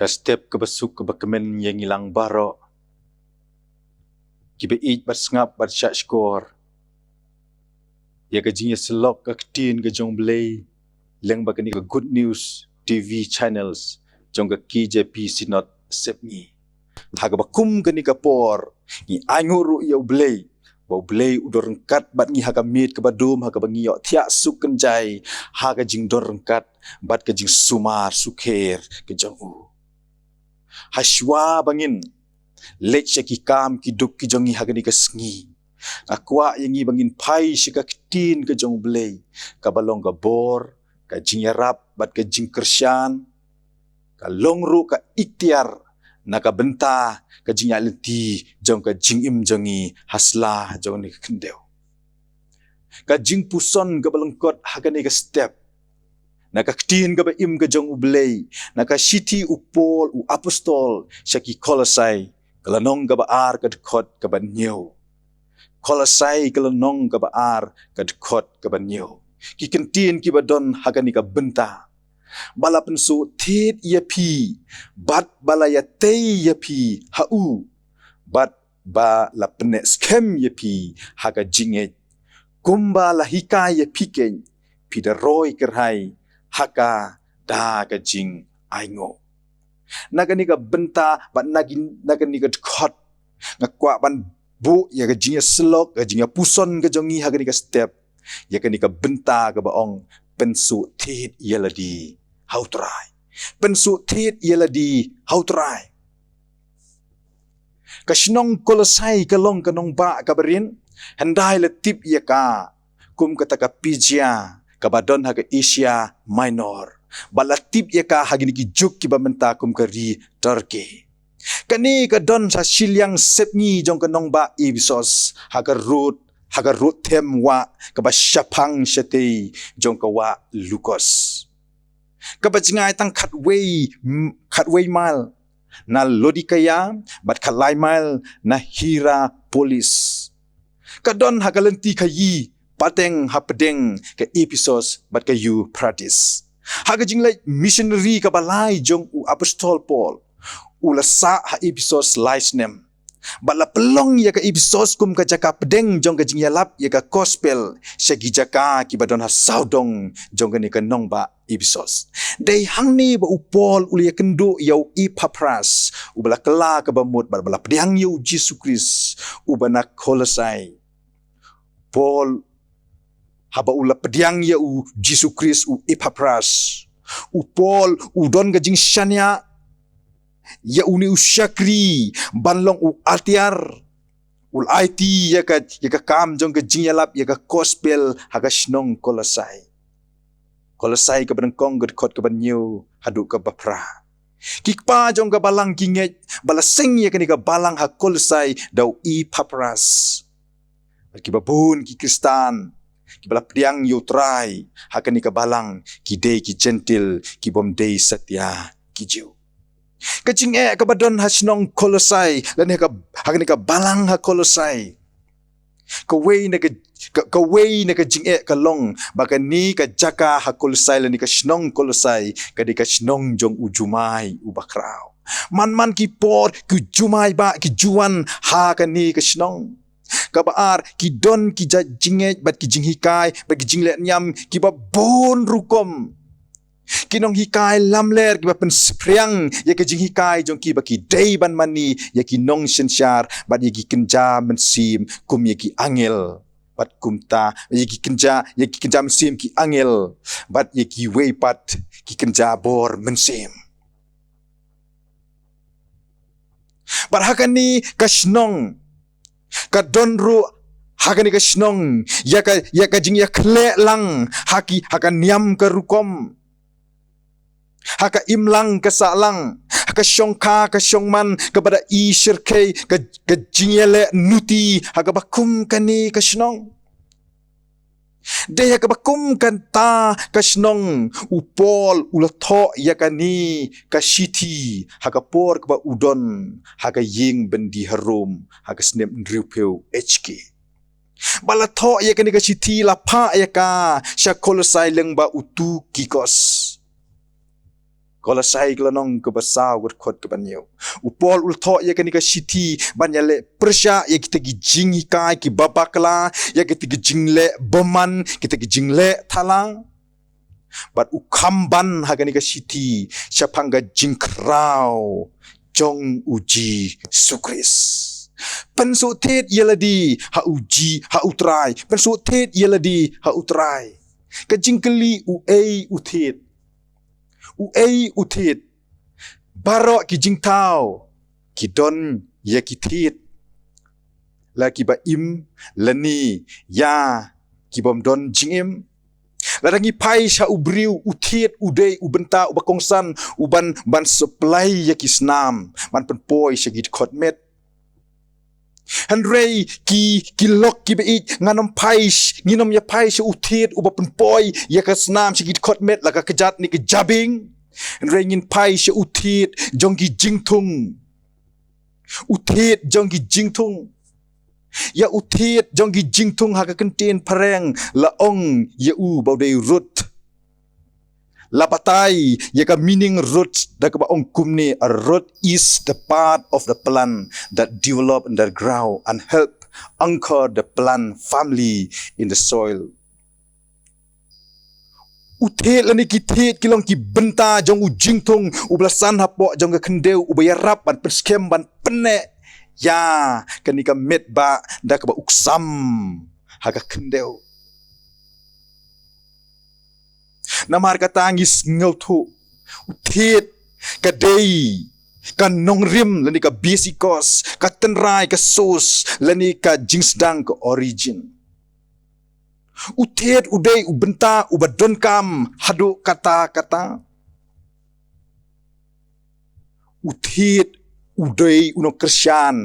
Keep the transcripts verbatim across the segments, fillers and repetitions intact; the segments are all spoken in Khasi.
Ka step kaba suk kaba kmen ïa ngi lang baroh kiba ïeit bad sngap bad shah shkor ïa ka jingïasyllok ka ktien ka jong U Blei lyngba kane ka Good News T V channels jong ka K J P Synod Sepngi. Ha kaba kum kane ka por ngi ainguh ruh ïa U Blei ba U Blei u don ryngkat bad ngi ha ka miet kaba dum ha kaba ngi ïoh thiah suk kynjai ha ka jingdon ryngkat bad ka jingsumar sukher ka jong u. Hashwa ba ngin leit sha ki kam ki duk ki jong ngi ha kane ka sngi, nga kwah ïa ngi ba ngin phai sha ka ktien ka jong U Blei kaba long ka bor, ka jingïarap bad ka jingkyrshan, ka long ruh ka iktiar na ka bynta ka jingïaid lynti jong ka jingim jong ngi ha sla jong kane ka khyndew. Ka jingpuson kaba lyngkot ha kane ka step na ka ktien kaba im ka jong U Blei na ka shithi u Paul u apostol sha ki Kolosai ka lynnong kaba ar ka dkhot kaba hynñiew. Kolosai ka lynnong kaba ar ka dkhot kaba hynñiew. Ki kyntien kiba don ha kane ka bynta: ba la pynsuhthied ïa phi bad ba la ïatei ïa phi ha u, bad ba la pyneh skhem ïa phi ha ka jingngeit, kumba la hikai ïa phi keiñ, phi da roi kyrhai ha ka da ka jingainguh. Na kane ka bynta bad na kane ka dkhot nga kwah ban buh ïa ka jingïasyllok, ka jingïapuson ka jong ngi ha kane ka step ïa kane ka bynta kaba ong: Pynsuhthied ïa lade ha U Trai. Pynsuhthied ïa lade ha U Trai. Ka shnong Kolosai ka long ka nongbah kaba rit, hyndai la tip ïa ka kum kata ka Persia kaba don ha ka Asia Minor, bad la tip ïa ka ha kine ki juk kiba mynta kum ka ri Turkey. Kane ka don ha shiliang sepngi jong ka nongbah Ephesos, ha ka rud, ha ka rud them wah kaba shaphang shatei jong ka wah Lukos, kaba jngai tang khatwei, khatwei mail na Laodikaia bad khatlai mail na Hierapolis. Ka don ha ka lynti khaïi pateng hapdeng ka Ephesos bad ka Euphrates. Ha ka jingleit missionary kaba lai jong u apostol Paul, u la sah ha Ephesos lai snem, bad la pynlong ïa ka Ephesos kum ka jaka pdeng jong ka jingïalap ïa ka gospel sha ki jaka kiba don ha sawdong jong kane ka nongbah Ephesos. Dei hangne ba u Paul u la ïakynduh ïa u Epaphras, uba la kylla kaba mut bad ba la pdiang ïa u Jisu Khrist uba na Kolosai. Paul, haba u la pdiang ïa u Jisu Khrist u Epaphras, u Paul u don ka jingshaniah ïa une u shakri ban long u atiar, u la aiti ïa ka, ïa ka kam jong ka jingïalap ïa ka gospel ha ka shnong Kolosai. Kolosai kaba nyngkong, ka dkhot kaba hynñiew haduh kaba phra. Ki kpa jong ka balang ki ngeit ba la seng ïa kane ka balang ha Kolosai da u Epaphras. Bad kiba bun ki Khristan kiba la pdiang ïa u Trai ha kane ka balang ki dei ki Jentil, ki bym dei satia ki Jiw. Ka jingeh kaba don ha shnong Kolosai lane ha ka, ha kane ka balang ha Kolosai, kawei na ka, ka, kawei na ka jingeh ka long ba kane ka jaka ha Kolosai lane ka shnong Kolosai ka dei ka shnong jong u jumai uba khraw. Man man ki por ki jumai bah ki ju wan ha kane ka shnong. Kaba ar, ki don ki jait jingngeit bad ki jinghikai bad ki jingleh niam kiba bun rukom. Ki nonghikai lamler kiba pynsaphriang ïa ki jinghikai jong ki ba ki dei ban mane ïa ki nongsynshar bad ïa ki kynja mynsiem kum ïa ki angel. Bad kumta ïa ki kynja, ïa ki kynja mynsiem ki angel, bad ïa kiwei pat ki kynja bor mynsiem. Bad ha kane ka shnong ka don ruh, ha kane ka shnong ïa ka, ïa ka jingïakhleh lang ha ki, ha ka niam ka rukom, ha ka im lang ka sah lang, ha ka shongkha ka shongman, kaba da i shyrkhei, ka, ka jingïaleh nuti ha kaba kum kane ka shnong. Dei ha kaba kum kata ka shnong u Paul u la thoh ïa kane ka shithi ha ka por kaba u don ha ka ïing byndi ha Rom ha ka snem hynriewphew H K. Ba la thoh ïa kane ka shithi, la phah ïa ka sha Kolosai lyngba u Tukikos. Kolosai ka lynnong kaba saw, ka dkhot kaba hynñiew. U Paul u la thoh ïa kane ka shithi ban ïaleh pyrshah ïa kita ki jinghikai kiba bakla, ïa kita ki jingleh bymman, kita ki jingleh thala. Bad u kham ban ha kane ka shithi shaphang ka jingkhraw jong u Jisu Khrist. Pynsngewthied ïa lade ha u Ji, ha u Trai. Pynsngewthied ïa lade ha u Trai. Ka jingkylli, uei u thied? Uei u thied? Baroh ki jingthaw ki don ïa ki thied. La kiba im, lane ïa ki bym don jingim. Lada ngi phai sha u briew, u thied u dei u bynta uba kongsan, u ban, ban supply ïa ki snam ban pynpoi sha ki dkhot met. Hynrei ki, ki lok kiba ïeit, ngan ym phai sh-, ngin ym ïa phai sha u thied uba pynpoi ïa ka snam sha ki dkhot met la ka kjat ne ka jabieng. Hynrei ngin phai sha u thied jong ki jingthung. U thied jong ki jingthung. Ïa u thied jong ki jingthung ha ka ktien phareng la ong ïa u ba u dei root. La batai ïa ka meaning root da kaba ong kumne: a root is the part of the plant that develop and that grow and help anchor the plant firmly in the soil. U thied lane ki thied ki long ki bynta jong u jingthung uba la san hapoh jong ka khyndew, uba ïarap ban pynskhem, ban pynneh ïa kane ka met ba da kaba u ksam ha ka khyndew. Namar kata ngi sngewthuh, u thied ka dei ka nongrim lane ka basic cause, ka tynrai, ka source lane ka jingsdang, ka origin. U thied u dei u bynta uba donkam haduh katta katta. U thied u dei u nongkyrshan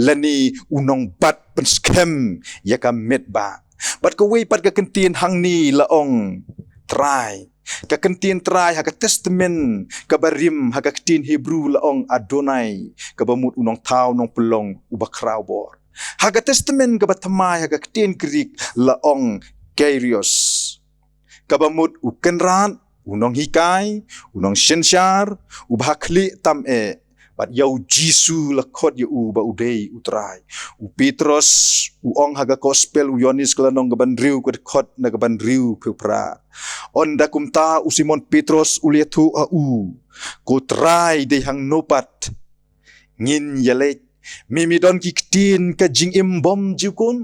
lane u nongbat pynskhem ïa ka met ba. Bad kawei pat ka kyntien hangne la ong Trai. Ka kyntien Trai ha ka Testament kaba Rim ha ka ktien Hebru la ong Adonai, kaba mut u nongthaw, nongpynlong, uba khraw bor. Ha ka Testament kaba Thymmai ha ka ktien Greek la ong Kyrios, kaba mut u kynrad, u nonghikai, u nongsynshar, uba ha khlieh tam eh. Bad ïa u Jisu la khot ïa u ba u dei u Trai. U Petros u ong ha ka Gospel u Ïoannis ka lynnong kaba hynriew, ka dkhot na kaba hynriewphew phra. Ynda kumta u Simon Petros u la ïathuh ha u, Ko Trai, dei hangno pat ngin ïaleit? Me me don ki ktien ka jingim bymjukut.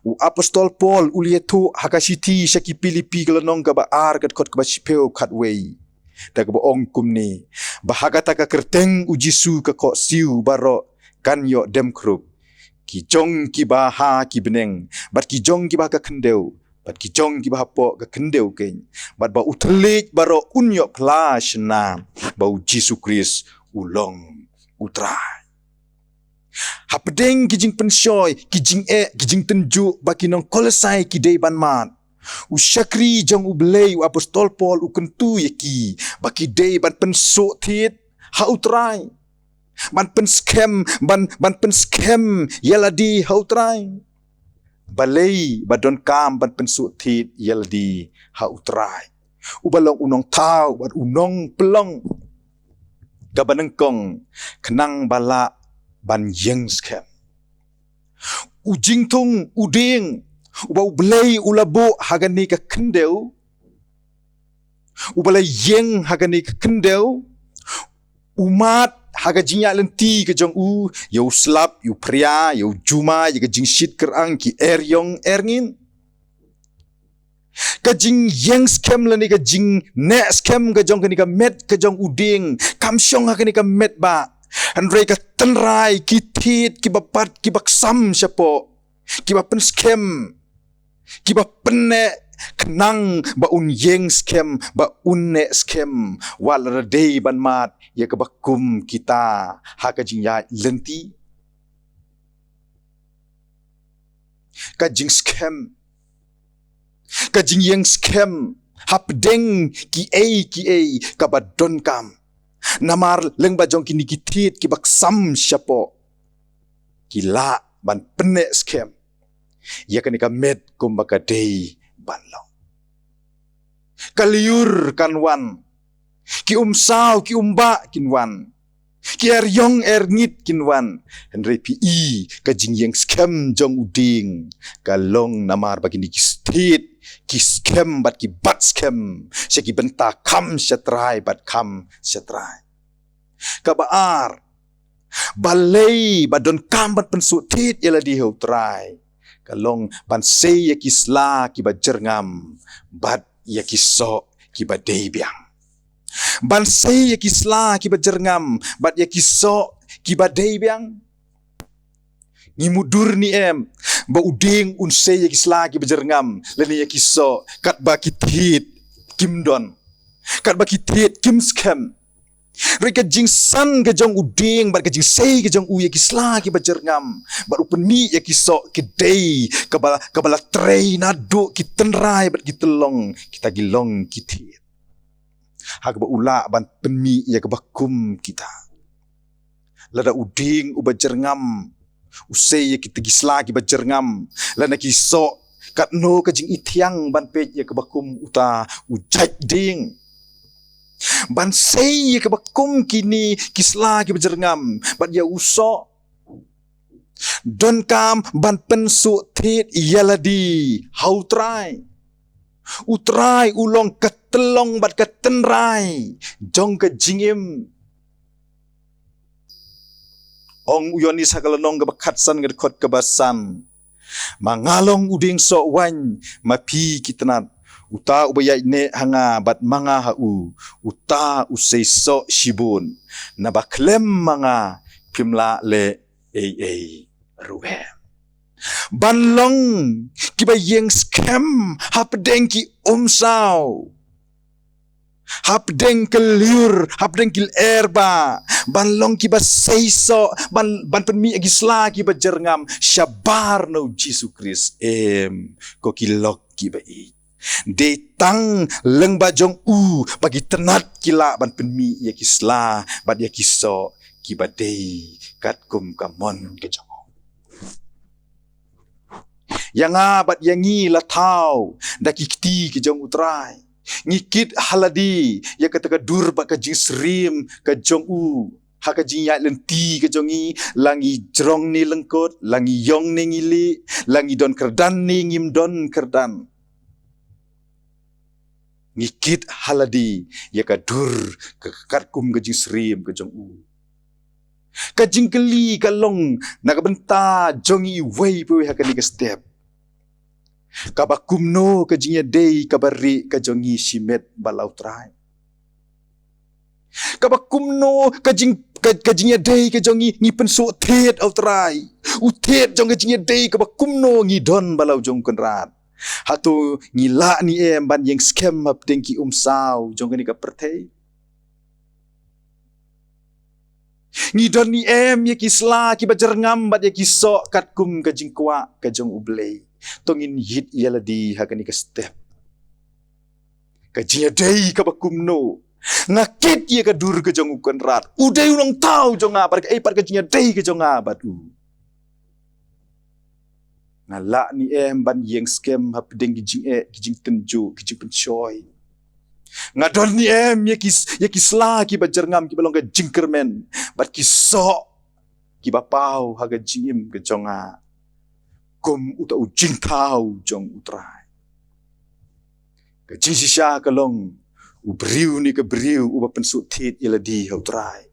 U apostol Paul u la ïathuh ha ka shithi sha ki Philippi ka lynnong kaba ar, ka dkhot kaba shiphew khatwei, da kaba ong kumne: Ba ha kata ka kyrteng u Jisu ka khohsiew baroh kan ïoh dem khrup, ki jong kiba ha ki bneng bad ki jong kiba ha ka khyndew bad ki jong kiba hapoh ka khyndew keiñ, bad ba u thylliej baroh un ïoh phla shynna ba u Jisu Khrist u long u Trai. Hapdeng ki jingpynshoi, ki jingeh, ki jingtynjuh ba ki nong Kolosai ki dei ban mad, u shakri jong U Blei u apostol Paul u kyntu ïa ki ba ki dei ban pynsuhthied ha u Trai, ban pynskhem, ban, ban pynskhem ïa lade ha u Trai. Balei ba donkam ban pynsuhthied ïa lade ha u Trai, uba long u nongthaw bad u nongpynlong? Kaba nyngkong, khnang ba lah ban ïeng skhem. U jingthung, u dieng uba U Blei u la buh ha kane ka khyndew, uba la ïeng ha kane ka khyndew, u mad ha ka jingïaid lynti ka jong u ïa u slap, ïa u phria, ïa u juma, ïa ka jingshit kyrang, ki er ïong er ngin. Ka jingïeng skhem lane ka jingneh skhem ka jong kane ka met ka jong u dieng kam shong ha kane ka met bah. Hynrei ka tynrai, ki thied kiba pat, kiba ksam shapoh, kiba pynskhem, kiba pynneh khnang ba un ïeng skhem, ba un neh skhem, wat la dei ban mad ïa kaba kum kita ha ka jingïaid lynti. Ka jingskhem, ka jingïeng skhem hapdeng kiei kiei kaba donkam. Namar lyngba jong kine ki thied kiba ksam shapoh, ki lah ban pynneh skhem ïa kane ka met kumba ka dei ban long. Ka lyiur kan wan, Ki umsaw, ki umbah kin wan. Ki er ïong er ngit kin wan. Hynrei phi i ka jingïeng skhem jong u dieng ka long namar ba kine ki thied ki skhem bad ki bat skhem sha ki bynta kham sha Trai bad kham sha Trai. Kaba ar, balei ba donkam ban pynsuhthied ïa lade ha u Trai, ka long ban sei ïa ki sla kiba jyrngam bad ïa ki soh kiba dei biang. Ban sei ïa ki sla kiba jyrngam bad ïa ki soh kiba dei biang. Ngi mutdur ne em ba u dieng un sei ïa ki sla kiba jyrngam lane ïa ki soh katba ki thied kim don, katba ki thied kim skhem? Hynrei ka jingsan ka jong u dieng bad ka jingsei ka jong u ïa ki sla kiba jyrngam bad u pynmih ïa ki soh ki dei kaba, kaba la trei naduh ki tynrai bad ki tyllong kita ki long ki thied. Ha kaba u lah ban pynmih ïa kaba kum kita. Lada u dieng uba jyrngam u sei ïa kita ki sla kiba jyrngam lane ki soh, katno ka jingithiang ban peit ïa kaba kum uta u jait dieng. Ban sei ïa kaba kum kine ki sla kiba jyrngam bad ïa u soh, donkam ban pynsuhthied ïa lade ha u Trai. U Trai u long ka tyllong bad ka tynrai jong ka jingim. Ong u Ïoannis ha ka lynnong kaba khatsan ka dkhot kaba san: Ma nga long u dieng soh waiñ, ma phi ki tnat. Uta uba ïaineh ha nga bad ma nga ha u, uta u sei soh shibun. Naba khlem ma nga phim lah leh ei ei ruh em. Ban long kiba ïeng skhem hapdeng ki umsaw, hapdeng ki lyiur, hapdeng ki lyer ba, ban long kiba sei soh, ban, ban pynmih ïa ki sla kiba jyrngam shabar na u Jisu Khrist. Em, ko ki lok kiba ïeit. Dei tang lyngba jong u ba ki tnat ki lah ban pynmih ïa ki sla bad ïa ki soh kiba dei katkum ka mon ka jong u. Ïa nga bad ïa ngi la thaw da ki kti ki jong u Trai. Ngi kit ha lade ïa kata ka dur bad ka jingsyriem ka jong u ha ka jingïaid lynti ka jong ngi, la ngi jrong ne lyngkot, la ngi ïong ne ngi lieh, la ngi don kyrdan ne ngim don kyrdan. Ngi kit ha lade ïa ka dur ka, katkum ka jingsyriem ka jong u. Ka jingkylli ka long na ka bynta jong ngi iwei pa iwei ha kane ka step: Kaba kumno ka jingïadei kaba rieh ka jong ngi shimet bad la u Trai? Kaba kumno ka jing, ka, ka jingïadei ka jong ngi, ngi pynsuhthied ha u Trai? U thied jong ka jingïadei kaba kumno ngi don bad la u jong u Kynrad? Hato ngi lah ne em ban ïeng skhem hapdeng ki umsaw jong kane ka pyrthei? Ngi don ne em ïa ki sla kiba jyrngam bad ïa ki soh katkum ka jingkwah ka jong U Blei? To ngin ïit ïa lade ha kane ka step. Ka jingïadei kaba kumno? Nga kit ïa ka dur ka jong u Kynrad. U dei u nongthaw jong nga bad kaei pat ka jingïadei ka jong nga bad u? Nga lah ne em ban ïeng skhem hapdeng ki jingeh, ki jingtynjuh, ki jingpynshoi? Nga don ne em ïa ki, ïa ki sla kiba jyrngam kiba long ka jingkyrmen bad ki soh kiba paw ha ka jingim ka jong nga kum uta u jingthaw jong U Trai? Ka jingshisha ka long, u briew ne ka briew uba pynsuhthied ïa lade ha U Trai.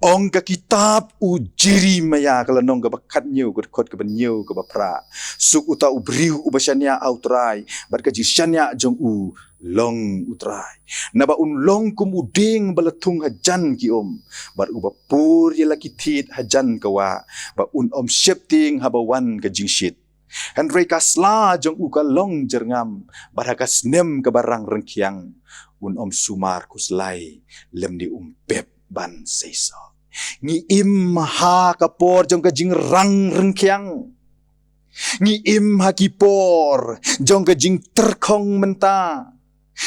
Ong ka kitab u Jeremaïah ka lynnong kaba khathynñiew, ka dkhot kaba hynñiew, kaba phra: Suk uta u briew uba shaniah ha U Trai, bad ka jingshaniah jong u long U Trai. Naba un long kum u dieng ba la thung hajan ki um, bad uba pur ïa la ki thied hajan ka wah, ba un ym sheptieng haba wan ka jingshit. Hynrei ka sla jong u ka long jyrngam, bad ha ka snem kaba rang ryngkhiang un ym sumar khuslai lymne um pep ban seisoh. Ngi im ha ka por jong ka jingrang ryngkhiang. Ngi im ha ki por jong ka jingtyrkhong mynta.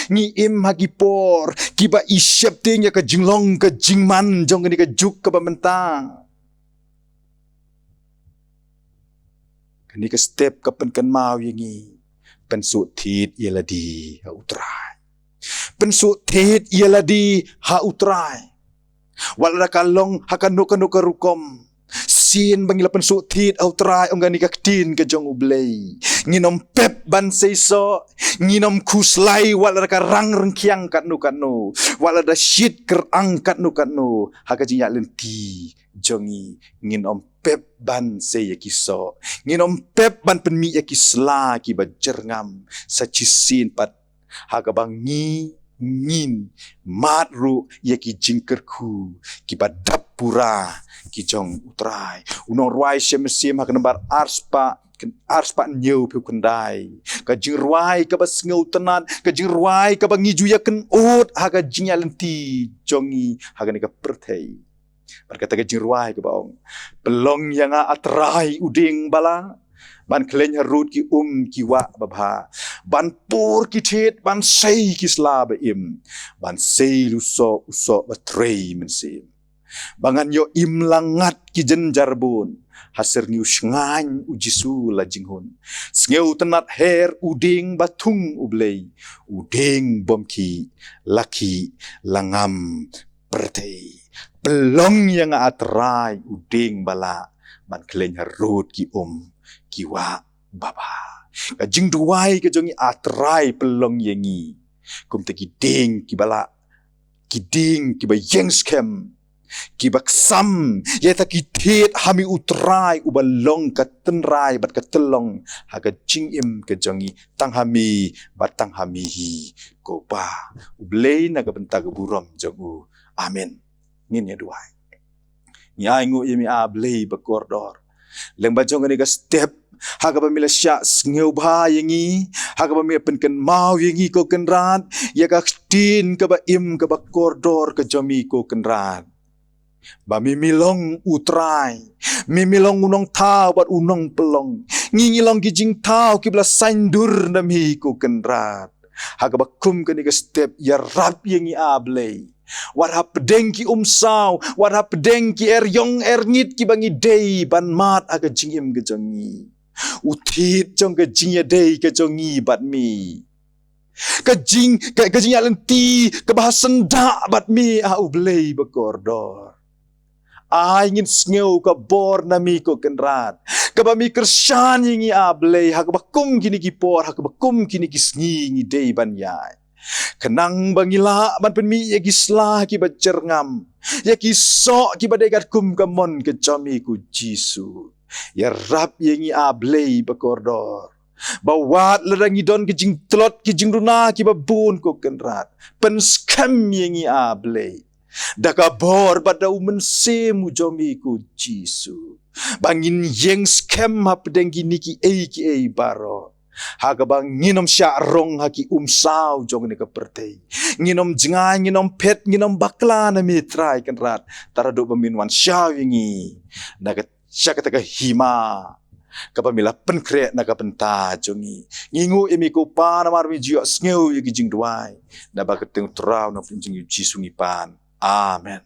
Ngi im ha ki por kiba i sheptieng ïa ka jinglong ka jingman jong kane ka juk kaba mynta. Kane ka step ka pynkynmaw ïa ngi, pynsuhthied ïa lade ha U Trai. pynsuhthied ïa lade ha U Trai. Wat lada ka long ha kano kano ka rukom. Sien ba ngi la pynsuhthied ha U Trai, ong kane ka ktien ka jong U Blei. Ngin ym pep ban seisoh, ngin ym khuslai wat lada ka rang rngkhiang katno katno, wat lada shit kyrang katno katno ha ka jingïaid-lynti jong ngi. Ngin ym pep ban sei ïa ki soh, ngin ym pep ban pynmih ïa ki sla kiba jyrngam. Sa shisien pat, ha kaba ngi, ngin mad ruh ïa ki jingkyrkhu kiba dap pura ki jong U Trai. U nongrwai Shem Mynsiem ha ka nambar arspah, arspah hynñiewphew khyndai. Ka jingrwai kaba sngewtynnat, ka jingrwai kaba ngi ju ïakynnoh ha ka jingïaid-lynti jong ngi ha kane ka pyrthei. Bad kata ka jingrwai kaba ong: Pynlong ïa nga, A Trai, u dieng ba lah, ban khleiñ harud ki um ki wah babha, ban pur ki thied, ban sei ki sla ba im, ban sei lu soh u soh ba trei mynsiem. Ba ngan ïoh im la ngat ki jynjar bun, ha syrngiew shngaiñ U Jisu la jinghun. Sngewtynnat her u dieng ba thung U Blei, u dieng bym khih, la khih la ngam pyrthei. Pynlong ïa nga, A Trai, u dieng ba lah, ban khleiñ harud ki um ki wah babha. Ka jingduwai ka jong ngi: A Trai, pynlong ïa ngi kumta ki dieng kiba lah, ki dieng kiba ïeng skhem, kiba ksam ïa kata ki thied ha me, U Trai, uba long ka tynrai bad ka tyllong ha ka jingim ka jong ngi, tang ha me bad tang ha me hi, ko Pa. U Blei na ka bynta ka burom jong u. Amen. Ngin ïa duwai. Ngi ainguh ïa me, A Blei ba kordor, lyngba jong kane ka step ha kaba me la shah sngewbha ïa ngi, ha kaba me la pynkynmaw ïa ngi, ko Kynrad, ïa ka ktien kaba im kaba kordor ka jong me, ko Kynrad. Ba me, me long U Trai, me, me long u nongthaw bad u nongpynlong. Ngi, ngi long ki jingthaw kiba la saiñdur na me, ko Kynrad. Ha kaba kum kane ka step, ïarap ïa ngi, A Blei. Wat hapdeng ki umsaw, wat hapdeng ki eriong erngit kiba ngi dei ban mad ha ka jingim ka jong ngi. U thied jong ka jingïadei ka jong ngi bad me, ka jing, ka, ka jingïaid-lynti kaba ha syndah bad me, A U Blei ba kordor. Ai ngin sngew ka bor na me, ko Kynrad, kaba me kyrshan ïa ngi, A Blei, ha kaba kum kine ki por, ha kaba kum kine ki sngi ngi dei ban ïaid. Khnang ba ngi lah ban pynmih ïa ki sla kiba jyrngam, ïa ki soh kiba dei katkum ka mon ka jong me, ko Jisu. Ïarap ïa ngi, A Blei ba kordor, ba wat lada ngi don ki jingtlot, ki jingduna kiba bun, ko Kynrad, pynskhem ïa ngi, A Blei, da ka bor bad da U Mynsiem u jong me, ko Jisu, ba ngin ïeng skhem hapdeng kine kiei kiei baroh, ha kaba ngin ym shah rong ha ki umsaw jong kane ka pyrthei. Ngin ym jngai, ngin ym phet, ngin ym bakla na me, Trai Kynrad, tang haduh ba men wan shaw ïa ngi na ka, sha kata ka hima kaba me la pynkhreh na ka bynta jong ngi. Ngi nguh ïa me, ko Pa, namar me ju ïohsngew ïa ki jingduwai, naba ka kyrteng U Trai, U Nongpynim jong ngi, U Jisu, ngi pan. Amen.